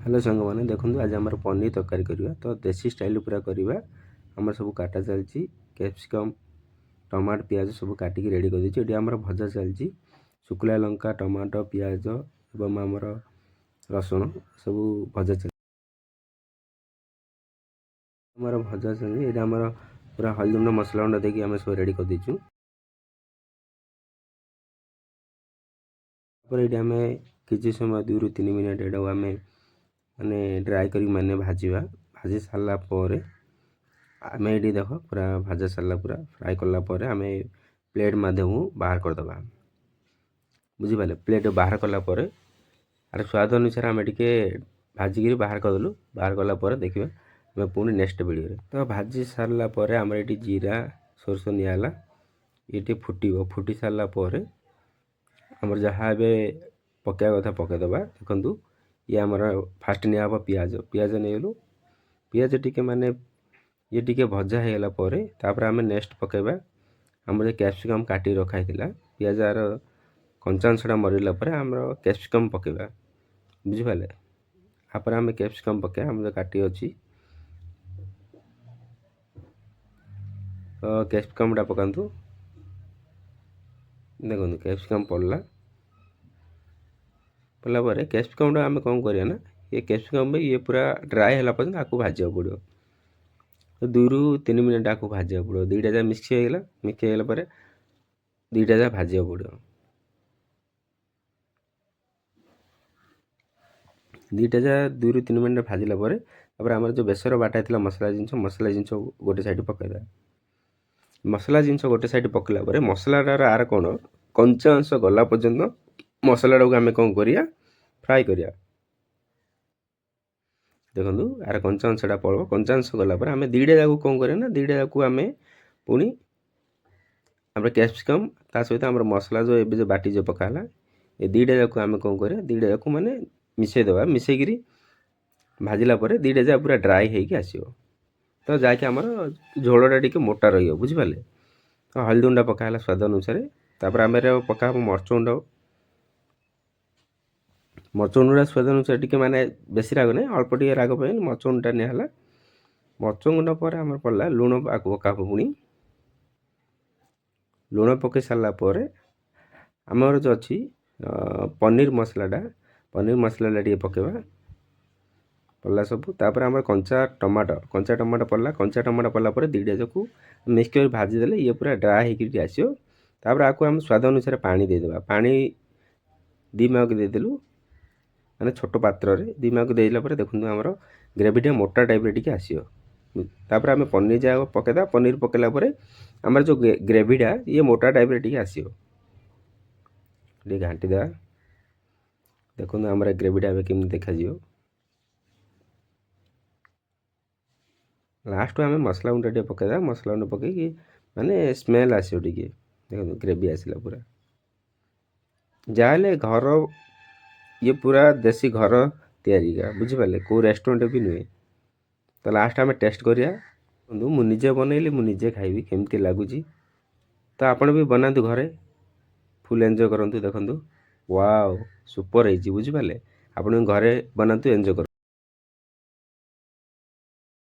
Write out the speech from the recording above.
Hello ସାଙ୍ଗମାନେ, ଦେଖନ୍ତୁ, ଆଜି ଆମର ପନିର ତରକାରୀ କରିବା। ତ ଦେଶୀ ଷ୍ଟାଇଲ୍ ପୁରା କରିବା। ଆମର ସବୁ କାଟା ଚାଲିଛି। କ୍ୟାପ୍ସିକମ୍, ଟମାଟୋ, ପିଆଜ ସବୁ କାଟିକି ରେଡ଼ି କରିଦେଇଛୁ। ଏଠି ଆମର ଭଜା ଚାଲିଛି। ଶୁଖିଲା ଲଙ୍କା, ଟମାଟୋ, ପିଆଜ ଏବଂ ଆମର ରସୁଣ ସବୁ ଭଜା ଚାଲିଛି। ଆମର ଭଜା ଚାଲିଛି। ଏଇଟା ଆମର ପୁରା ହଳଦୀ ଗୁଣ୍ଡ, ମସଲା ଗୁଣ୍ଡ ଦେଇକି ଆମେ ସବୁ ରେଡ଼ି କରିଦେଇଛୁ। ତାପରେ ଏଇଠି ଆମେ କିଛି ସମୟ, 2ରୁ 3 ମିନିଟ୍ ଏଇଟାକୁ ଆମେ ମାନେ ଡ୍ରାଏ କରିକି ମାନେ ଭାଜିବା। ଭାଜି ସାରିଲା ପରେ ଆମେ ଏଇଠି ଦେଖ, ପୁରା ଭଜା ସାରିଲା, ପୁରା ଫ୍ରାଏ କଲା ପରେ ଆମେ ପ୍ଲେଟ୍ ମାଧ୍ୟମକୁ ବାହାର କରିଦେବା, ବୁଝିପାରିଲେ? ପ୍ଲେଟ୍ ବାହାର କଲା ପରେ ଆର ସ୍ୱାଦ ଅନୁସାରେ ଆମେ ଟିକେ ଭାଜିକିରି ବାହାର କରିଦେଲୁ। ବାହାର କଲା ପରେ ଦେଖିବା ଆମେ ପୁଣି ନେକ୍ସଟ ଭିଡ଼ିଓରେ। ତ ଭାଜି ସାରିଲା ପରେ ଆମର ଏଇଠି ଜିରା, ସୋରିଷ ନିଆହେଲା। ଏଇଠି ଫୁଟିବ। ଫୁଟି ସାରିଲା ପରେ ଆମର ଯାହା ଏବେ ପକାଇବା କଥା ପକାଇଦେବା। ଦେଖନ୍ତୁ, ଇଏ ଆମର ଫାଷ୍ଟ ନିଆହେବ ପିଆଜ। ପିଆଜ ନେଇଗଲୁ। ପିଆଜ ଟିକେ ମାନେ ଇଏ ଟିକେ ଭଜା ହେଇଗଲା ପରେ ତାପରେ ଆମେ ନେକ୍ସଟ ପକାଇବା ଆମର ଯେ କ୍ୟାପ୍ସିକମ୍ କାଟିକି ରଖା ହେଇଥିଲା। ପିଆଜର କଞ୍ଚା ଅଂଶଟା ମରିଗଲା ପରେ ଆମର କ୍ୟାପ୍ସିକମ୍ ପକାଇବା, ବୁଝିପାରିଲେ? ତାପରେ ଆମେ କ୍ୟାପ୍ସିକମ୍ ପକାଇବା, ଆମର କାଟି ଅଛି। ତ କ୍ୟାପ୍ସିକମ୍ଟା ପକାନ୍ତୁ। ଦେଖନ୍ତୁ, କ୍ୟାପ୍ସିକମ୍ ପଡ଼ିଲା। ପଡ଼ିଲା ପରେ କ୍ୟାପ୍ସିକମ୍ଟା ଆମେ କ'ଣ କରିବା ନା, ଏ କ୍ୟାପ୍ସିକମ୍ ଇଏ ପୁରା ଡ୍ରାଏ ହେଲା ପର୍ଯ୍ୟନ୍ତ ଆକୁ ଭାଜିବାକୁ ପଡ଼ିବ। ତ 2ରୁ 3 ମିନିଟ୍ ଆକୁ ଭାଜିବାକୁ ପଡ଼ିବ। ଦୁଇଟା ଯାକ ମିକ୍ସ ହେଇଗଲା। ମିକ୍ସ ହେଇଗଲା ପରେ ଦୁଇଟା ଯାକ ଭାଜିବାକୁ ପଡ଼ିବ। ଦୁଇଟା ଯାକ 2ରୁ 3 ମିନିଟ୍ ଭାଜିଲା ପରେ ତାପରେ ଆମର ଯେଉଁ ବେସର ବାଟା ହେଇଥିଲା ମସଲା ଜିନିଷ, ମସଲା ଜିନିଷ ଗୋଟେ ସାଇଡ଼୍ ପକାଇଦେବା। ମସଲା ଜିନିଷ ଗୋଟେ ସାଇଡ଼୍ ପକାଇଲା ପରେ ମସଲାଟାର ଆର କ'ଣ କଞ୍ଚା ଅଂଶ ଗଲା ପର୍ଯ୍ୟନ୍ତ ମସଲାଟାକୁ ଆମେ କ'ଣ କରିବା? ଫ୍ରାଏ କରିବା। ଦେଖନ୍ତୁ, ଆର କଞ୍ଚା ଅଂଶଟା ପଳେଇବ। କଞ୍ଚା ଅଂଶ ଗଲା ପରେ ଆମେ ଦୁଇଟା ଯାକୁ କ'ଣ କରିବା ନା, ଦୁଇଟା ଯାକୁ ଆମେ ପୁଣି ଆମର କ୍ୟାପ୍ସିକମ୍, ତା ସହିତ ଆମର ମସଲା ଯେଉଁ ଏବେ ଯେଉଁ ବାଟି ଯେଉଁ ପକା ହେଲା, ଏ ଦୁଇଟା ଯାକୁ ଆମେ କ'ଣ କରିବା? ଦୁଇଟା ଯାକୁ ମାନେ ମିଶାଇ ଦେବା। ମିଶାଇକିରି ଭାଜିଲା ପରେ ଦୁଇଟା ଯାକ ପୁରା ଡ୍ରାଏ ହେଇକି ଆସିବ। ତ ଯାହାକି ଆମର ଝୋଳଟା ଟିକେ ମୋଟା ରହିବ, ବୁଝିପାରିଲେ? ତ ହଳଦୀ ଗୁଣ୍ଡ ପକା ହେଲା ସ୍ୱାଦ ଅନୁସାରେ। ତାପରେ ଆମେ ପକା ହେବ ମରିଚ ଗୁଣ୍ଡ। ମରିଚ ଗୁଣ୍ଡଟା ସ୍ୱାଦ ଅନୁସାରେ ଟିକେ, ମାନେ ବେଶୀ ରାଗ ନାହିଁ, ଅଳ୍ପ ଟିକେ ରାଗ ପାଇଁ ମରିଚ ଗୁଣ୍ଡଟା ନିଆହେଲା। ମରିଚ ଗୁଣ୍ଡ ପରେ ଆମର ପଡ଼ିଲା ଲୁଣ। ଆକୁ ପକା ହେବ। ପୁଣି ଲୁଣ ପକାଇ ସାରିଲା ପରେ ଆମର ଯେଉଁ ଅଛି ପନିର ମସଲାଟା, ପନିର ମସଲାଟା ଟିକେ ପକାଇବା। ପଡ଼ିଲା ସବୁ। ତାପରେ ଆମର କଞ୍ଚା ଟମାଟୋ, କଞ୍ଚା ଟମାଟୋ ପଡ଼ିଲା। କଞ୍ଚା ଟମାଟୋ ପଡ଼ିଲା ପରେ ଦୁଇଟା ଯାକୁ ମିକ୍ସ କରି ଭାଜିଦେଲେ ଇଏ ପୁରା ଡ୍ରାଏ ହେଇକି ଟିକେ ଆସିବ। ତାପରେ ଆକୁ ଆମେ ସ୍ୱାଦ ଅନୁସାରେ ପାଣି ଦେଇଦେବା। ପାଣି 2 ମଗ ଦେଇଦେଲୁ, ମାନେ ଛୋଟ ପାତ୍ରରେ 2 ମଗ ଦେଇଦେଲା ପରେ ଦେଖନ୍ତୁ, ଆମର ଗ୍ରେଭିଟା ମୋଟା ଟାଇପ୍ର ଟିକେ ଆସିବ। ତାପରେ ଆମେ ପନିର ଯାକ ପକାଇଦେବା। ପନିର ପକାଇଲା ପରେ ଆମର ଯେଉଁ ଗ୍ରେଭିଟା ଇଏ ମୋଟା ଟାଇପ୍ର ଟିକେ ଆସିବ। ଟିକେ ଘାଣ୍ଟି ଦେବା। ଦେଖନ୍ତୁ, ଆମର ଗ୍ରେଭିଟା ଏବେ କେମିତି ଦେଖାଯିବ। ଲାଷ୍ଟକୁ ଆମେ ମସଲା ଗୁଣ୍ଡ ଟିକେ ପକାଇଦେବା। ମସଲା ଗୁଣ୍ଡ ପକାଇକି ମାନେ ସ୍ମେଲ୍ ଆସିବ ଟିକେ। ଦେଖନ୍ତୁ, ଗ୍ରେଭି ଆସିଲା ପୁରା। ଯାହାହେଲେ ଘର ଇଏ ପୁରା ଦେଶୀ ଘର ତିଆରିକା, ବୁଝିପାରିଲେ? କେଉଁ ରେଷ୍ଟୁରାଣ୍ଟ ବି ନୁହେଁ। ତ ଲାଷ୍ଟ ଆମେ ଟେଷ୍ଟ କରିବା। ଦେଖନ୍ତୁ, ମୁଁ ନିଜେ ବନେଇଲି, ମୁଁ ନିଜେ ଖାଇବି କେମିତି ଲାଗୁଛି। ତ ଆପଣ ବି ବନାନ୍ତୁ ଘରେ, ଫୁଲ୍ ଏନ୍ଜୟ କରନ୍ତୁ। ଦେଖନ୍ତୁ, ୱାଓ, ସୁପର ହେଇଛି, ବୁଝିପାରିଲେ? ଆପଣ ଘରେ ବନାନ୍ତୁ, ଏନ୍ଜୟ କରନ୍ତୁ।